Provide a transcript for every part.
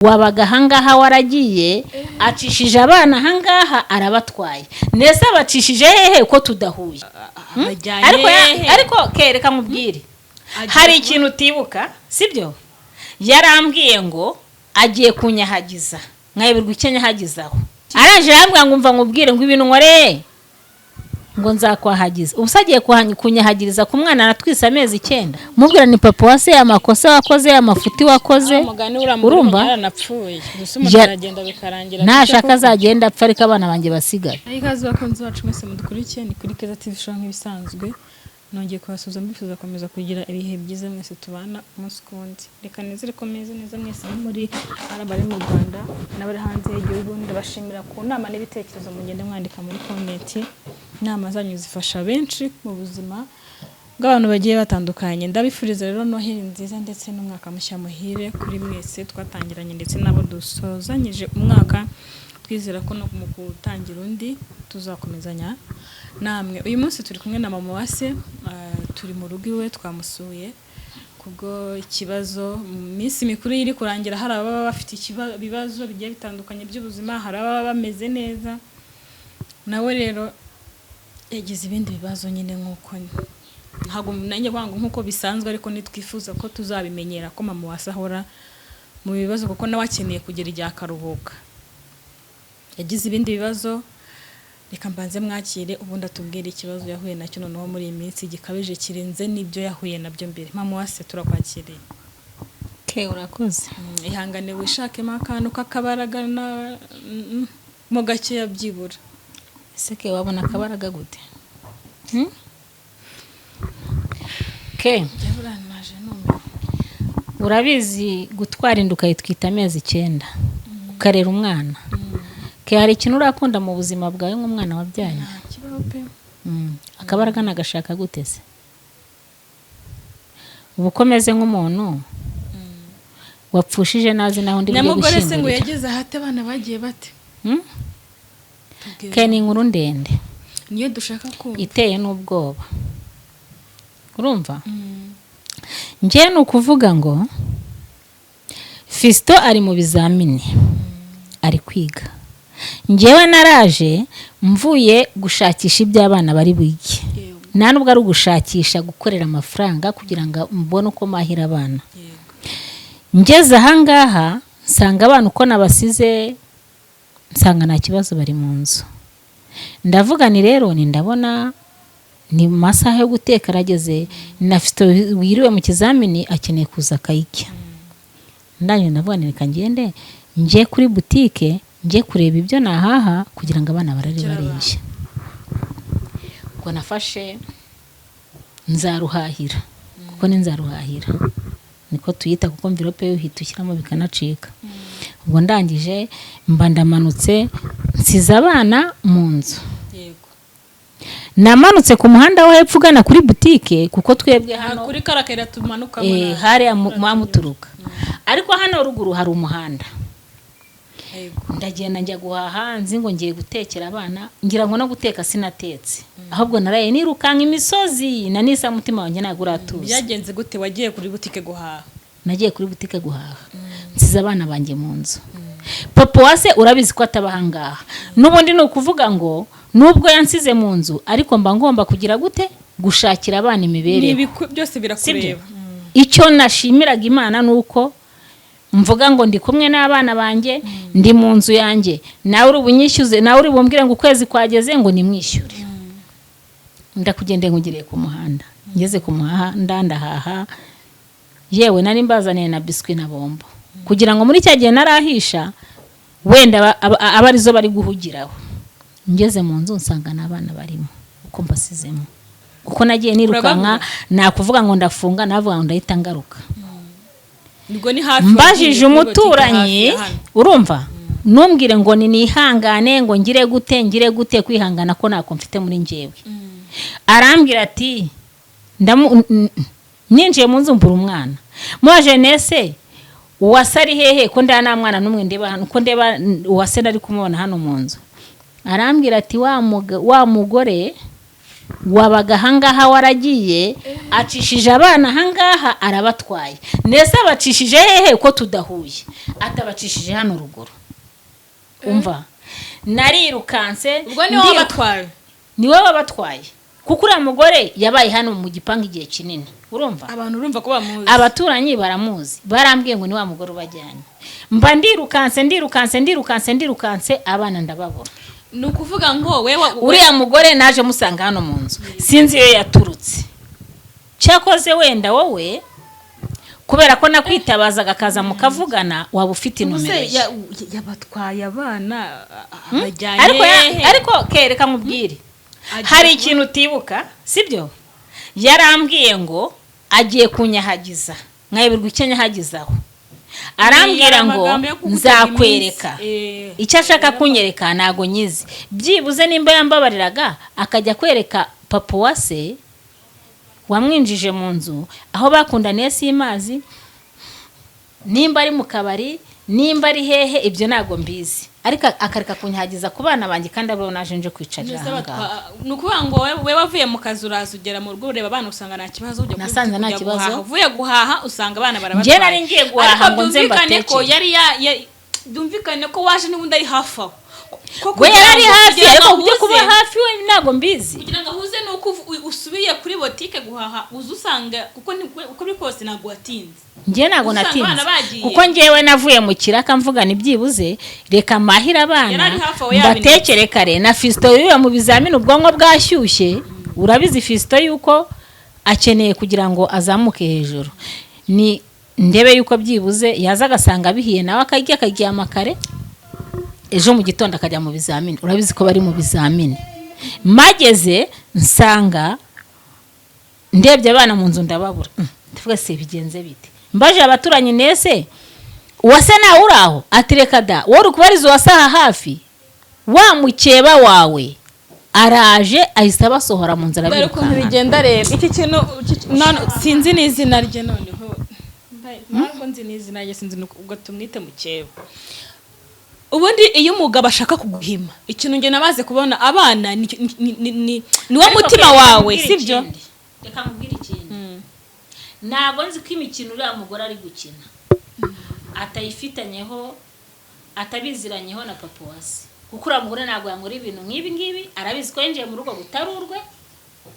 Wabaga ahangaha waragiye, acishije abana ahangaha, arabatwaye. Nese abacishije hehe ko tudahuye? Abajyanye Ariko hehe? Ariko kereka nkubwire, Agiye hari ikintu utibuka, sibyo? Yarambwiye ngo agiye kunyahagiza, nkayoberwa icyo anyahagizaho. Arangije arambwira ngo: "Umva nkubwire," ngo "ibintu nkoreye," ngo "nzakwahagiza." Ubu se agiye kunyahagiriza ku mwana natwise amezi 9? Mubwira ni papa wa se, amakosa wakoze, amafuti wakoze. Umugani uriya mugore Urumva? yaranapfuye gusa, umuntu aragenda bikarangira. Ntashaka azagenda apfa, ariko abana banjye basigare. Ikaze bakunzi bacu mwese mudukurikiye, ni kuri Keza TV Show nk'ibisanzwe. Nongeye kubasuhuza, mbifuza gukomeza kugira ibihe byiza mwese tubana umunsi ku wundi. Reka nizere ko meze neza mwese aho muri, ari abari mu Rwanda n'abari hanze y'igihugu. Ndabashimira ku nama n'ibitekerezo mugenda mwandika muri comment. Inama zanyu zifasha benshi mu buzima bw'abantu bagiye batandukanye. Ndabifuriza rero Noheli nziza ndetse n'umwaka mushya muhire kuri mwese twatangiranye ndetse n'abo dusozanyije umwaka, twizera ko no mu gutangira undi tuzakomezanya namwe. Uyu munsi turi kumwe na mama Uwase, turi mu rugo iwe, twamusuye kubwo ikibazo. Mu minsi mikuru iri kurangira, hari ababa bafite ibibazo bigiye bitandukanye by'ubuzima, hari ababa bameze neza. Nawe rero yagize ibindi bibazo nyine, nk'uko ntabwo nanjye kuvuga ngo nk'uko bisanzwe, ariko ntitwifuza ko tuzabimenyera ko mama Uwase ahora mu bibazo, kuko nawe akeneye kugera igihe akaruhuka. Yagize ibindi bibazo. Reka mbanze mwakire, ubundi atubwire ikibazo yahuye nacyo noneho muri iyi minsi gikabije, kirenze n'ibyo yahuye nabyo mbere. Mama Uwase, turakwakiriye. Ke, urakoze. Ihangane wishakemo akantu k'akabaraga na mo gakeya byibura. Ese ke, wabona akabaraga gute? Hmm? Ke. Njye naje numiwe. Urabizi, gutwara inda ukayitwita amezi 9, ukarera umwana. Ke, hari ikintu urakunda mu buzima bwawe nk'umwana wabyaye? Nta kibaho pe. Akabaraga nagashaka gute se? Ubu uko meze nk'umuntu wapfushije, nazi naho ndi bujye Nyamugore se ngo gushyingurira. yageze ahate? Abana bagiye bate? Hmm? Tubwire. Ke, ni inkuru ndende. Niyo dushaka kumva. Iteye n'ubwoba, urumva? Njye ni ukuvuga ngo Fisito ari mu bizamini, ari kwiga. Njyewe naraje mvuye gushakisha ibyo abana bari bwige. Nta nubwo ari ugushakisha, gukorera amafaranga kugira ngo mbone uko mahira abana. Ngeze ahangaha nsanga abana uko nabasize, nsanga nta kibazo, bari mu nzu. Ndavuga ni rero ni ndabona ni mu masaha yo guteka arageze, na Fisito wiriwe mu kizamini akeneye kuza akayirya. Ndangije ndavuga ni reka ngende njye kuri butike, njye kureba ibyo nahaha kugira ngo abana barare bariye. Ubwo nafashe nzaruhahira, kuko ni nzaruhahira niko tuyita, kuko enveloppe yo uhita ushyiramo bikanacika. Ubwo ndangije mba ndamanutse, nsize abana mu nzu. Namanutse ku muhanda wo hepfo ugana kuri butike, kuko twebwe hano Kuri kariya kayira tumanukamo. Hariya muturuka, ariko hano ruguru hari umuhanda. Ndagenda njya guhaha, nzi ngo ngiye gutekera abana. Ngira ngo no guteka sinatetse, ahubwo naraye nirukanka imisozi na nisa, umutima wanjye ntabwo uratuza. Byagenze gute? Wagiye kuri butike guhaha? Nagiye kuri butike guhaha, nsize abana banjye mu nzu. Papa wa se urabizi ko ataba ahangaha n'ubundi. Ni ukuvuga ngo nubwo yansize mu nzu, ariko mba ngomba kugira gute? Gushakira abana Ni imibereho. Byose Sibyo? birakureba. Icyo nashimiraga Imana ni uko mvuga ngo ndi kumwe n'abana banjye, ndi mu nzu yanjye. Nawe uri bunyishyuze, nawe uri bumbwire ngo ukwezi kwageze ngo nimwishyure. Ndakugende nkugiriye ku muhanda. Ngeze ku muhanda ndahaha, yewe nari mbazaniye na biswi na bombo, kugira ngo muri cya gihe narahisha wenda aba arizo bari guhugiraho. Ngeze mu nzu nsanga n'abana barimo uko mbasizemo, kuko nagiye nirukanka. Nakuvuga ngo ndafunga, navuga ngo ndahita ngaruka. Ubwo ni hafi Mbajije wagiye kuri butike umuturanyi, hafi ya hano. Urumva, ntumbwire ngo ni nihangane, ngo ngire gute, ngire gute, kwihangana ko ntako mfite muri njyewe. Arambwira ati ninjiye mu nzu mbura umwana. Mubaje nese Uwase ari hehe, ko ndeba nta mwana n'umwe ndeba hano, ko ndeba Uwase nari kumubona hano mu nzu? Arambwira ati wa mugore. Wabaga ahangaha waragiye, acishije abana ahangaha arabatwaye. Ndetse abacishije hehe ko tudahuye? Atabacishije hano ruguru. Umva, narirukanse. Ubwo niwe wabatwaye? Niwe wabatwaye, kuko uriya mugore yabaye hano mu gipangu igihe kinini, urumva? Abantu urumva ko bamuzi. Abaturanyi baramuzi, barambwiye ngo ni wa mugore ubajyanye. Mba ndirukanse, ndirukanse, ndirukanse, ndirukanse, abana ndababura. Ni ukuvuga ngo wewe Uriya mugore naje musanga hano mu nzu, sinzi iyo yaturutse. Cyakoze wenda wowe, kubera ko nakwitabazaga akaza mukavugana, waba ufite Ubuse inomero ye. Yabatwaye abana, abajyanye Ariko hehe? Ariko kereka nkubwire. Agiye Hari ikintu utibuka, sibyo? Yarambwiye ngo agiye kunyahagiza, nkayoberwa icyo anyahagizaho. Arambwira ngo Amagambo yo kugutega nzakwereka. iminsi. Icyo ashaka kunyereka ntago nyizi. Byibuze nimba yambabariraga akajya kwereka papa wa se wamwinjije mu nzu aho bakundaniye, simazi nimba ari mu kabari, nimba ari hehe, ibyo ntago mbizi, ariko akareka kunyahagiza ku bana banjye, kandi abo naje nje kwicarira Mbese aha ngaha. Ni ukuvuga ngo wowe wavuye mu kazi, uraza ugera mu rugo, ureba abana usanga nta kibazo, ujya kuri Nasanze butike nta ujya kibazo. guhaha. Uvuye guhaha usanga abana barabatwaye. Njye nari ngiye guhaha Ariko ngo nze byumvikane ko mbatekere. yari byumvikane ko waje n'ubundi ari hafi aho. Ko We kugira yari ari ngo- hafi, kugira ariko ngo kubyo kuba hafi we ntabwo mbizi. Kugira ngo ahuze nuko usubiye kuri botike guhaha, uza usanga, kuko uko biri kose ntabwo watinze. Njye ntabwo Usanga natinze, abana bagiye. kuko njyewe navuye mu kiraka mvuga ni byibuze reka mahire abana, Yari ari hafi aho yabinetse. mbatekere kare. Na Fisito yuriwe mu bizamini, ubwonko bwashyushye. Urabizi Fisito yuko akeneye kugira ngo azamuke hejuru, ni ndebe yuko byibuze yaza agasanga bihiye, nawe akarya akaryama kare, ejo mu gitondo akajya mu bizamini. Urabizi ko bari mu bizamini. Mageze nsanga, ndebye abana mu nzu ndababura. Ndavuga se bigenze bite? Mbaje abaturanyi, nese uwase nawe uri aho? Ati reka da, wowe uri kubariza uwase aha hafi, wa mukeba wawe araje ahise abasohora mu nzira. Dore ukuntu Abirukanka. bigenda rero. Iki kintu sinzi n'izina rye noneho. Ntabwo nzi n'izina rye, sinzi ubwo tumwite mukeba. Ubundi iyo umugabo ashaka kuguhima ikintu, njye namaze kubona abana ni wo Ariko mutima reka wawe, nkubwire sibyo? ikindi. Reka nkubwire ikindi. Ntabwo nzi ko imikino uriya mugore ari gukina atayifitanyeho, atabiziranyeho na papa wa se, kuko uriya mugore ntabwo yankora ibintu nk'ibi ngibi. Arabizi ko yinjiye mu rugo rutarurwe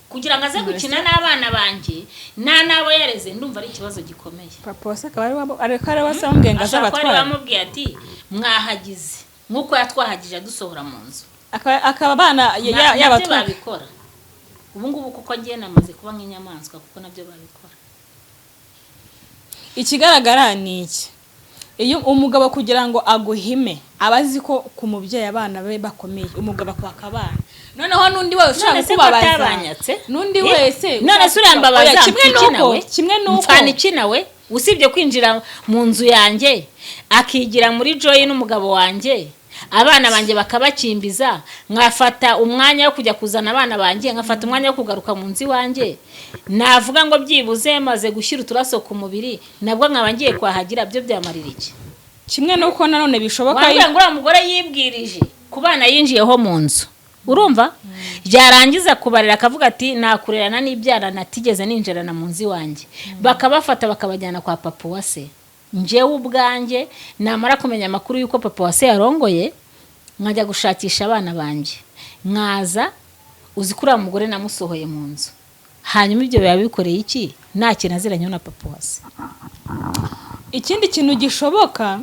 kugira ngo aze gukina n'abana banjye nta n'abo yareze. Ndumva ari ikibazo gikomeye. Papa wase akaba ari we wase amubwiye ngo aze Ashobora kuba ari abatware. bamubwiye ati mwahagize nk'uko yatwahagije adusohora mu nzu. Akaba abana Nabyo yabatwara. babikora ubu ngubu, kuko ngiye namaze kuba nk'inyamaswa, kuko nabyo babikora. Ikigaragara ni iki: iyo umugabo kugira ngo aguhime, aba azi ko ku mubyeyi abana be bakomeye. Umugabo akwaka abana, noneho n'undi wese ushaka None se ko kukubabaza atabanyatse? n'undi Eh, wese none se urambabaza? Oya, kimwe Mfa iki nuko nawe? Kimwe nuko Mfana iki nawe, usibye kwinjira mu nzu yanjye akigira muri joyi n'umugabo wanjye, abana banjye bakabakimbiza, nkafata umwanya wo kujya kuzana abana banjye, nkafata umwanya wo kugaruka mu nzu iwanjye, navuga ngo byibuze maze gushyira uturaso ku mubiri, nabwo nkaba ngiye kwahagira, byo byamarira iki? Kimwe nuko nanone bishoboka Wambwira ngo uriya mugore yibwirije ku bana yinjiyeho mu nzu, urumva, yarangiza kubarira akavuga ati nakurerana n'ibyana natigeze ninjirana mu nzu iwanjye, bakabafata bakabajyana kwa papa wa se. Njyewe ubwanjye namara kumenya amakuru y'uko papa wa se yarongoye, nkajya gushakisha abana banjye, nkaza uzi ko uriya mugore namusohoye mu nzu. Hanyuma ibyo biba bikoreye iki nta kintu aziranyeho na papa wa se? Ikindi kintu gishoboka,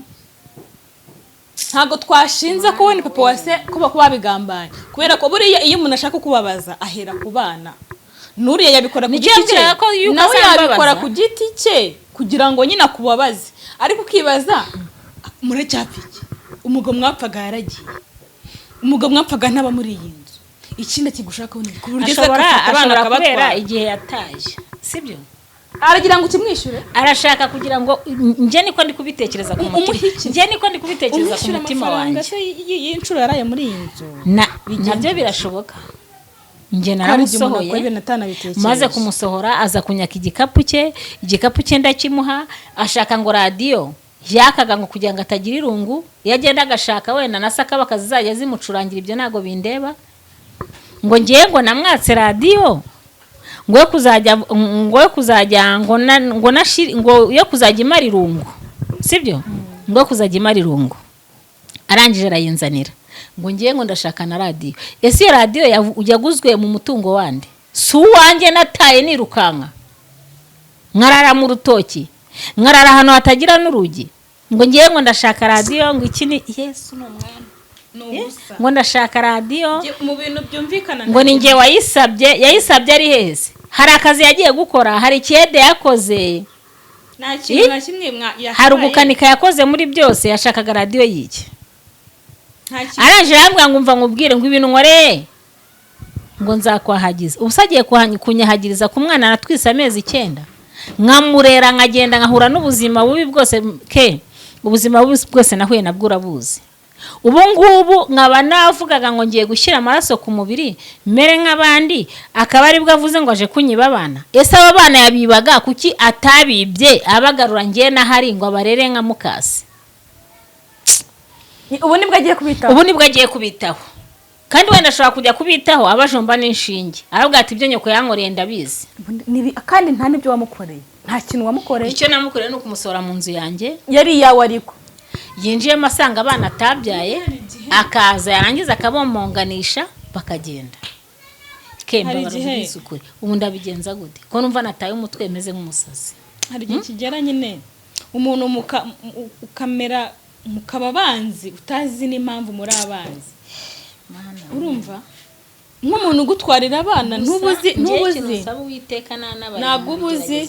ntabwo twashinze ko we ni papa wa se kuba babigambanye, kubera ko buriya iyo umuntu ashaka kubabaza ahera ku bana. N'uriya yabikora ku Nicyo giti cye. yambwiraga ko yuko Nawe azambabaza. yabikora ku giti cye kugira ngo nyine akubabaze. Ariko ukibaza, muracyapfa iki? Umugabo mwapfaga yaragiye, umugabo mwapfaga ntaba muri iyi nzu. Ikindi kigushakaho ni ku buryo aza Ashobora agafata abana ashobora kubera akabatwara. igihe yataye, sibyo? Aragira ngo ukimwishyure. Arashaka kugira ngo, njye niko ndi kubitekereza ku mutima. Umuhe iki? Njye niko ndi kubitekereza ku Umwishyura mutima amafaranga wanjye. se y'inshuro yaraye muri iyi nzu? Nabyo birashoboka. Njye Ko hari igihe umuntu naramusohoye. akora ibintu atanabitekereje. Maze kumusohora, aza kunyaka igikapu cye. Igikapu cye ndakimuha. Ashaka ngo radiyo yakaga, ngo kugira ngo atagira irungu iyo agenda agashaka wenda na sakabaka zizajya zimucurangira. Ibyo ntabwo bindeba. Ngo ngiye, ngo namwatse radiyo, ngo yo kuzajya, ngo yo kuzajya, ngo na, ngo nashiri, ngo yo kuzajya imara irungu, sibyo? Ngo yo kuzajya imara irungu. Arangije arayinzanira, ngo ngiye, ngo ndashaka na radiyo. Ese iyo radiyo yaguzwe mu mutungo wande? Si uwanjye nataye nirukanka, nkarara mu rutoki, nkarara ahantu hatagira n'urugi? Ngo ngiye, ngo ndashaka radiyo, ngo iki ni Yesu ni umwami. Ni ubusa. Ngo ndashaka radiyo. Mu bintu byumvikana. Ngo ni njye wayisabye. Yayisabye ari heze? Hari akazi yagiye gukora? Hari ikiyede yakoze? Nta kintu na kimwe Hari yakabaye. ugukanika yakoze muri byose? Yashakaga radiyo y'iki? Nta kintu. Arangije arambwira ngo umva nkubwire, ngo ibintu nkoreye, ngo nzakwahagiza. Ubu se agiye kunyahagiriza ku mwana natwise amezi 9, nkamurera, nkagenda nkahura n'ubuzima bubi bwose? Ke ubuzima bubi bwose nahuye nabwo urabuzi. Ubu ngubu nkaba navugaga ngo ngiye gushyira amaraso ku mubiri mere nk'abandi, akaba aribwo avuze ngo aje kunyiba abana. Ese abo bana yabibaga kuki atabibye abagarura ngiye n'ahari ngo abarere nka mukase? Ubu nibwo agiye kubitaho. Ubu nibwo agiye kubitaho, kandi wenda ashobora kujya kubitaho abajomba n'inshinge, aravuga ati ibyo nyoko yankoreye ndabizi. Kandi nta n'ibyo wamukoreye, nta kintu wamukoreye. Icyo namukoreye ni ukumusohora mu nzu yanjye. Yari iyawe ariko. Yinjiyemo asanga abana atabyaye, akaza yarangiza akabomonganisha bakagenda. Kemba. Hari igihe- Baravuga ukuri. Ubu ndabigenza gute ko numva nataye umutwe, meze nk'umusazi? Hari igihe kigera nyine umuntu ukamera mukaba abanzi, utazi n'impamvu muri abanzi. Urumva nk'umuntu ugutwarira abana, ntubuzi, ntubuzi. Uwiteka. Ntabwo uba uzi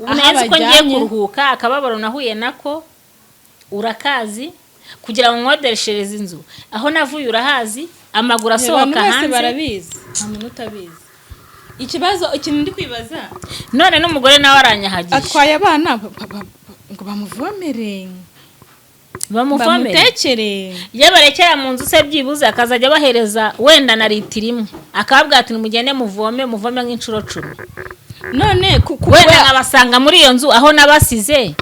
Ubu aho nzi ko ngiye abajyanye. kuruhuka. Akababaro nahuye nako urakazi, kugira ngo nkodeshereze inzu aho navuye urahazi, amaguru Abantu asohoka bose hanze. barabizi, nta muntu utabizi. Ikibazo, ikintu ndi kwibaza, None n'umugore nawe aranyahagije. Atwaye abana ngo bamuvomere, Bamuvomere, bamutekere. Iyo barekera mu nzu se, byibuze akazajya abahereza wenda na litiro imwe, akababwira ati nimugende muvome, muvome nk'inshuro 10. None Wenda nkabasanga muri iyo nzu aho nabasize.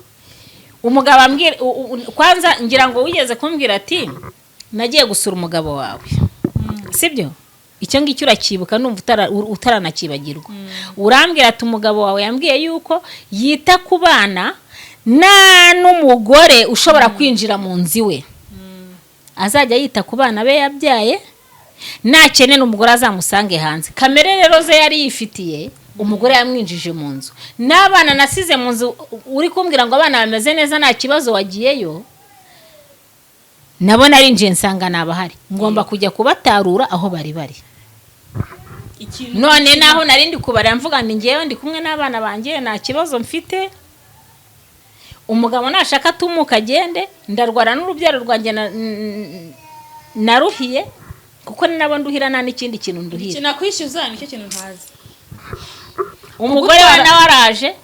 Umugabo ambwira kwanza ngira ngo wigeze kumbwira ati nagiye gusura umugabo wawe, sibyo? Icyo ngicyo urakibuka? Numva utaranakibagirwa. Urambwira ati umugabo wawe yambwiye yuko yita ku bana, nta n'umugore ushobora kwinjira mu nzu iwe, azajya yita ku bana be yabyaye, nakenera umugore azamusange hanze. Kamere rero ze yari yifitiye, umugore yamwinjije mu nzu n'abana nasize mu nzu. Uri kumbwira ngo abana bameze neza, nta kibazo, wagiyeyo nabo narinjiye nsanga nabahari, ngomba kujya kubatarura aho bari bari. Ikintu None naho nari ndi kubarira mvuga ngo ngewe ndi kumwe n'abana banjye, nta kibazo mfite, umugabo nashaka atumuka agende, ndarwara n'urubyaro rwanjye naruhiye, kuko ni nabo nduhira, nta n'ikindi kintu nduhira. Ikintu akwishyuza nicyo kintu ntazi. Umugore we nawe araje,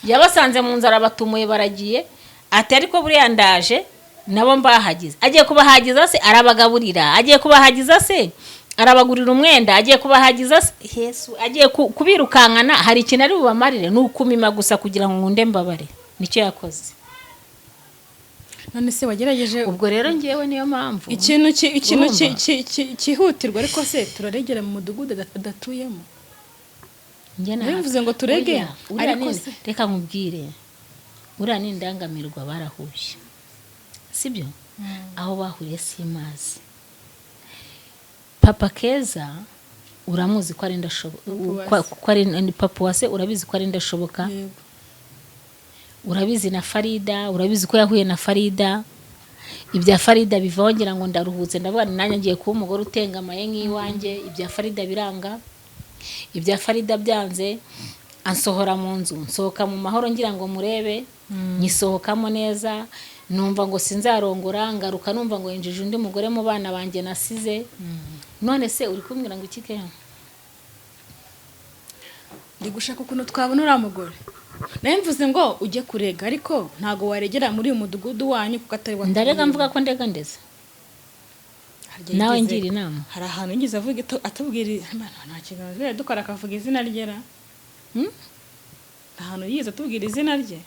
yabasanze mu nzara, batumuye baragiye, ati ariko buriya ndaje nabo mbahagize. Agiye kubahagiza se arabagaburira? Agiye kubahagiza se arabagurira umwenda? Agiye kubahagiza se Yesu agiye kubirukankana? Hari ikintu ari bubamarire? Ni ukumima gusa kugira ngo nkunde mbabare, nicyo yakoze. None se wagerageje? Ubwo rero ngewe niyo mpamvu Ikintu Urumva? cyihutirwa, ariko se turaregera mu mudugudu adatuyemo? Njye Nari mvuze ngo turege, Uriya ariko ni- se- Reka nkubwire, uriya ni indangamirwa, barahuye, sibyo? Aho bahuriye simazi. Papa Keza uramuzi ko ari indashoboka, ko ari ni papa wase, urabizi ko ari indashoboka. Yego. Urabizi na Farida, urabizi ko yahuye na Farida, ibya Farida bivaho. Ngira ngo ndaruhutse, ndavuga nti nanjye ngiye kuba umugore utengamaye nk'iwanjye. Ibya Farida biranga, ibya Farida byanze, ansohora mu nzu, nsohoka mu mahoro, ngira ngo murebe nyisohokamo neza, numva ngo sinzarongora, ngaruka numva ngo yinjije undi mugore mu bana banjye nasize. None se uri kumbwira ngo iki ke? Ndi gushaka ukuntu twabona uriya mugore. Nawe mvuze ngo ujye kurega, ariko ntabwo waregera muri uyu mudugudu wanyu kuko atari wa. Ndarega mvuga ko ndega ndeze. Harya Nawe ngira inama. Hari ahantu yigeze avuga atubwira Imana, nta kiganiro dukora akavuga izina rye ra? Hmm? Nta hantu yigeze atubwira izina rye.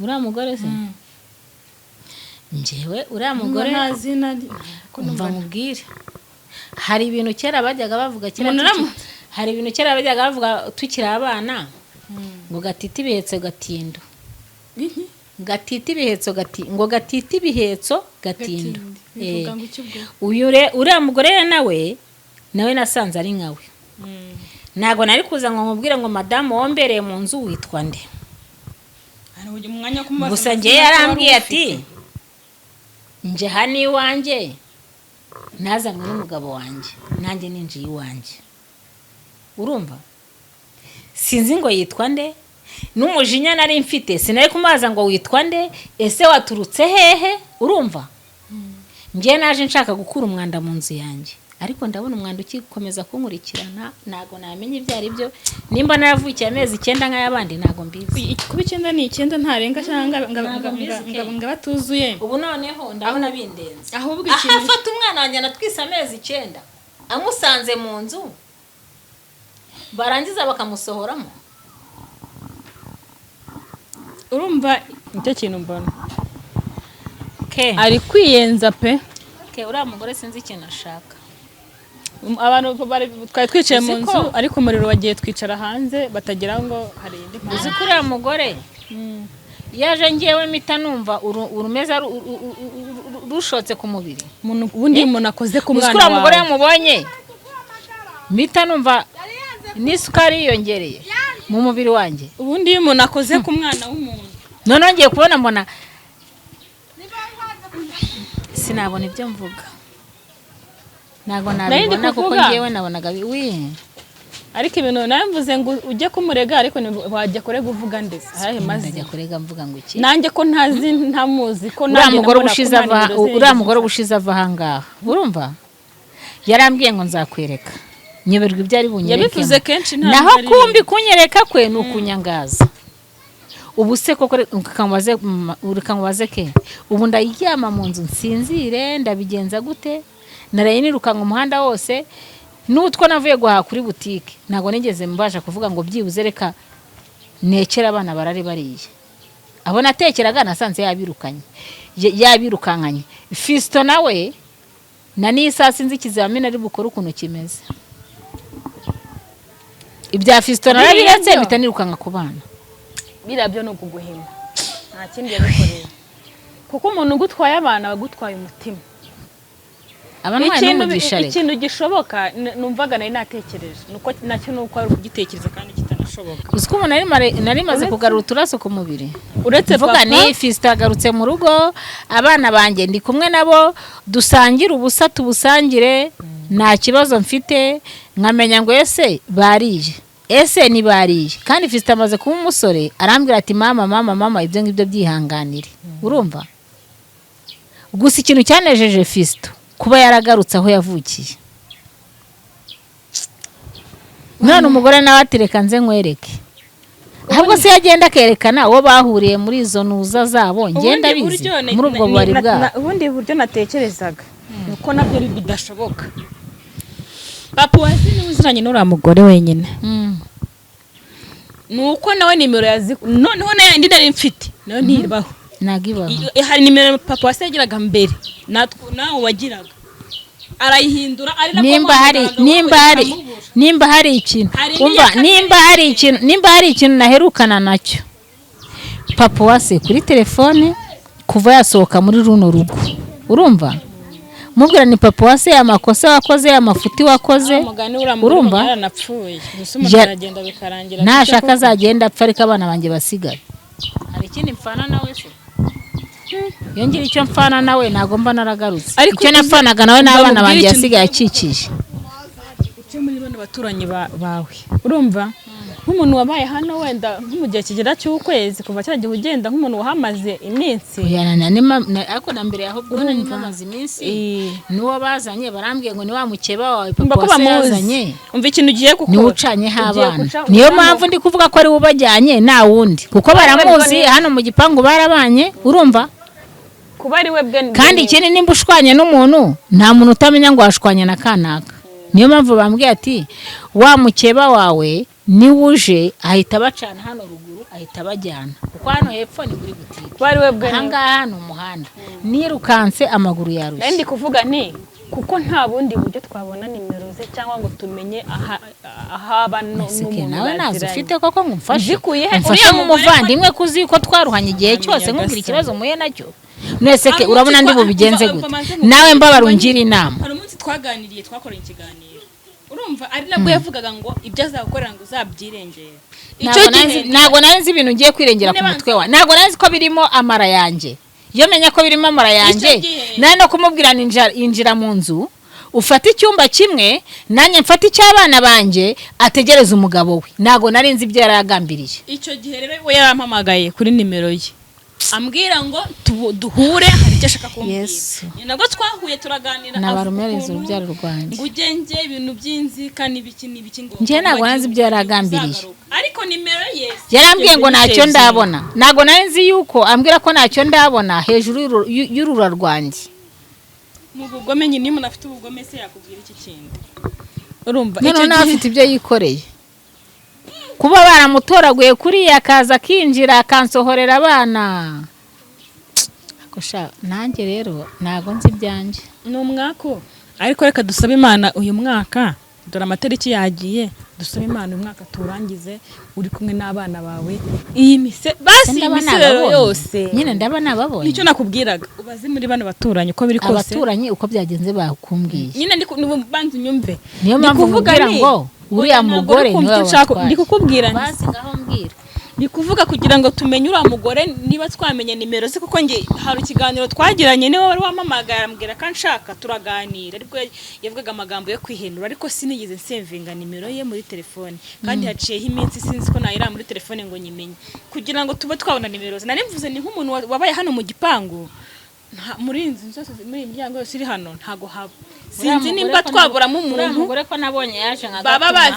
Uriya mugore se? Njyewe uriya Mugore mugore nta zina rye ko Umva numva nkubwire. Hari ibintu kera bajyaga bavuga kera Umuntu hari ibintu kera bajyaga bavuga tukiri abana, ngo gatite ibihetso gatindo, gatite ibihetso gati, ngo gatite ibihetso gatindo. Bivuga ngo iki ubwo? Uyu uriya mugore rero nawe nasanze ari nkawe. Ntabwo nari kuza ngo nkubwire ngo madamu wombereye mu nzu witwa nde. Hari ujya umwanya wo kumubaza Gusa amazina njyewe ko wari yarambwiye ufite. ati nje hano iwanjye nazanywe n'umugabo wanjye, nanjye ninjiye iwanjye. Urumva, sinzi ngo yitwa nde. N'umujinya nari mfite, sinari kumubaza ngo witwa nde, ese waturutse hehe? Urumva, njyewe naje nshaka gukura umwanda mu nzu yanjye, ariko ndabona umwanda ukikomeza kunkurikirana. Ntabwo namenya ibyo ari byo. Nimba naravukiye amezi 9 nk'ay'abandi, ntabwo mbizi. Kuba 9 ni 9, ntarenga cyangwa Ntabwo mbizi ke. ngo batuzuye. Ubu noneho ndabona bindenze. Ahubwo Aho ikintu afata umwana wanjye anatwise amezi 9, amusanze mu nzu, barangiza bakamusohoramo. Urumva, nicyo kintu mbona Ke ari kwiyenza pe. Ke, uriya mugore sinzi ikintu ashaka. Abantu twari twicaye mu Uzi nzu, ariko umuriro wagiye twicara hanze, batagira ngo hari indi mpamvu. Uzi ko uriya mugore yaje, ngewe mpita numva urumeza rushotse ku mubiri. Umuntu ubundi iyo umuntu akoze ku Uzi ko mwana uriya mugore wawe yamubonye, mpita numva n'isukari yiyongereye mu mubiri wanjye. Ubundi iyo umuntu akoze ku mwana w'umuntu, Noneho ngiye kubona mbona sinabona ibyo mvuga, ntabwo Nari ndi nabibona kuko kuvuga. ngewe nabonaga wi Ariko ibintu nawe mvuze ngo ujye kumurega, ariko wajya kurega uvuga ndetse ayahe Ndajya mazina? kurega mvuga ngo iki? Nanjye ko ntazi, ntamuzi, ko Uriya nanjye mugore nabona ko ubushize nta ava nimero ze uriya ngize. mugore ubushize ava ahangaha, urumva, yarambwiye ngo nzakwereka, nyoberwa ibyo ari bunyereke. Yabivuze kenshi, ntabwo Naho ari- kumbi kunyereka kwe ni ukunyangaza. Ubu se koko, reka nkubaze ke, ubu ndaryama mu nzu nsinzire? Ndabigenza gute? Naraye nirukanka umuhanda wose, n'utwo navuye guhaha kuri butike ntabwo nigeze mbasha kuvuga ngo byibuze reka nekere abana barare bariye. Abo natekeraga nasanze yabirukanye, yabirukankanye. Fisito nawe na n'isaha sinzi ikizamini ari bukore ukuntu kimeze. Ibya Fisito narabiretse, Biriya byo. mpita nirukanka ku bana. Biriya byo ni ukuguhima, nta kindi yabikoreye, kuko umuntu ugutwaye abana aba agutwaye umutima. Aba ntwaye n'umugisha reka. Ikintu gishoboka numvaga nari natekereje nuko nacyo ni uko ari ukugitekereza kandi kitanashoboka. Uzi ko umuntu nari maze kugarura uturaso ku mubiri, Uretse mvuga papa ni Fisito yagarutse mu rugo, abana banjye ndi kumwe nabo, dusangire ubusa, tubusangire, nta kibazo mfite, nkamenya ngo ese bariye, ese ntibariye. Kandi Fisito amaze kuba umusore, arambwira ati mama, mama, mama, ibyo ngibyo byihanganire. Urumva, gusa ikintu cyanejeje Fisito kuba yaragarutse aho yavukiye. None umugore nawe ati reka nze nkwereke. Ahubwo se yagenda akerekana uwo bahuriye muri izo ntuza zabo, ngenda Ubundi bizi buryo muri ubwo bubari bwabo. Ubundi buryo natekerezaga ni uko nabyo bidashoboka. Papa wazi niwe uziranye n'uriya mugore wenyine. Ni uko nawe nimero yazi, noneho n'ayandi nari mfite nayo ntibaho. Ntabwo ibaho. Hari nimero papa wase yagiraga mbere, natwe nawe wagiraga, arayihindura ari nabwo Nimba hari wamuhamagaraga nimba wowe hari ukamubura. Nimba hari ikintu Hari umva n'iya kabiri. Nimba hari ikintu naherukana nacyo papa wase kuri telefone kuva yasohoka muri runo rugo, urumva, mubwira ni papa wase, amakosa wakoze, amafuti wakoze. Umugani uriya mugore Urumva? yaranapfuye gusa umuntu aragenda bikarangira. Ntashaka azagenda apfa, ariko abana banjye basigare. Hari ikindi mfana nawe se? Iyo ngira icyo mfana nawe ntabwo mba naragarutse. Ariko Icyo napfanaga nawe n'abana uzamubwire banjye ikintu. yasigaye akikije. Uce muri bano baturanyi bawe, urumva, nk'umuntu wabaye hano wenda nko mu gihe kigera cy'ukwezi kuva cya gihe ugenda, nk'umuntu wahamaze iminsi. Oya, ariko na mbere yaho ubwo nari mpamaze iminsi, n'uwo bazanye barambwiye ngo ni wa mukeba wawe Umva papa ko wase bamuzi. yazanye, Umva ikintu ugiye gukora. niwe ucanyeho Ugiye abana. guca Niyo mpamvu ndi kuvuga ko ari we ubajyanye, nta wundi, kuko baramuzi hano mu gipangu, barabanye, urumva. Kuba ari we bwe. Kandi ikindi, nimba ushwanye n'umuntu, nta muntu utamenya ngo washwanye na kanaka. Niyo mpamvu bambwiye ati wa mukeba wawe niwe uje, ahita abacana hano ruguru, ahita abajyana, kuko hano hepfo ni kuri butike. Kuba ari we bwe. Ahangaha ni umuhanda, nirukanse amaguru Nari yarushye. ndi kuvuga nti Kuko nta bundi buryo twabona nimero ze cyangwa ngo tumenye ahaba Ese ke n'umuntu nawe nazo baziranye. ufite koko ngo umfashe? Nzikuye he? Umfashe Uriya mugore nk'umuvandimwe, ko uzi ko twaruhanye igihe Nta cyose, nkubwira Nyagasani. ikibazo muhuye nacyo. Mwese ke Hari urabona umunsi ndi bubigenze umva, gute? manze nkubwire. Nawe mbabara ungire inama. Hari umunsi twaganiriye, twakoranye ikiganiro, urumva ari nabwo yavugaga ngo ibyo azagukorera ngo uzabyirengere. Icyo gihe Ntabwo nari nzi ibintu ngiye kwirengera ku Nyine mutwe wa, ntabwo nari nzi ko birimo amara yanjye. Iyo menya ko birimo amara yanjye, gihe- nari no kumubwira ngo injira mu nzu, ufate icyumba kimwe, nanjye mfate icy'abana banjye, ategereze umugabo we. Ntabwo nari nzi ibyo yari agambiriye. Icyo gihe rero we yarampamagaye kuri nimero ye, ambwira ngo duhure, hari icyo ashaka kumbwira. Yesu. Ni nabwo twahuye, turaganira, avuga Nabarumereza ukuntu urubyaro rwanjye. ngo ugenge ibintu by'inzika n'ibiki n'ibiki, ngo Njye ntabwo ngo nari nzi ibyo yari agambiriye. uzagaruka. Ariko nimero ye Yarambwiye ngo ntacyo sinigeze ndabona. Ntabwo nari nzi yuko ambwira ko ntacyo ndabona hejuru y'urura rwanjye. Mu bugome nyine, iyo umuntu afite ubugome se yakubwira iki kindi? Urumva Noneho icyo nawe gihe afite ibyo yikoreye, kuba baramutoraguye kuriya, akaza akinjira akansohorera abana. Ariko sha, nanjye rero ntabwo nzi ibyanjye. Ni umwaku, ariko reka dusabe Imana uyu mwaka, dore amatariki yagiye, dusabe Imana uyu mwaka tuwurangize uri kumwe n'abana bawe. Iyi mise basi, iyi Ndaba misero nababonye. yose. Nyine ndaba nababonye. Nicyo nakubwiraga, ubaze muri bano baturanyi uko biri kose. Abaturanyi uko byagenze bakumbwiye. Nyine banza unyumve. Niyo Ndi mpamvu kuvuga nkubwira ni- ngo uriya Oya, ntabwo mugore uri kumva niwe icyo nshaka. watwaye. Ndi kukubwira nti- Basi ngaho mbwira. Ni kuvuga kugira ngo tumenye uriya mugore, niba twamenye nimero ze, kuko nge hari ikiganiro twagiranye, niwe wari wampamagaye, arambwira ko anshaka, turaganira, ariko yavugaga amagambo yo kwihenura, ariko sinigeze nsevinga nimero ye muri telefone, kandi haciyeho iminsi, sinzi ko nayira muri telefone ngo nyimenye kugira ngo tube twabona nimero ze. Nari mvuze ni nk'umuntu wabaye hano mu gipangu, muri iyi nzu zose, muri iyi miryango yose iri hano ntago haba, sinzi nimba twaburamo Uriya umuntu mugore ko nabonye yaje nka baba gatuma. bazi.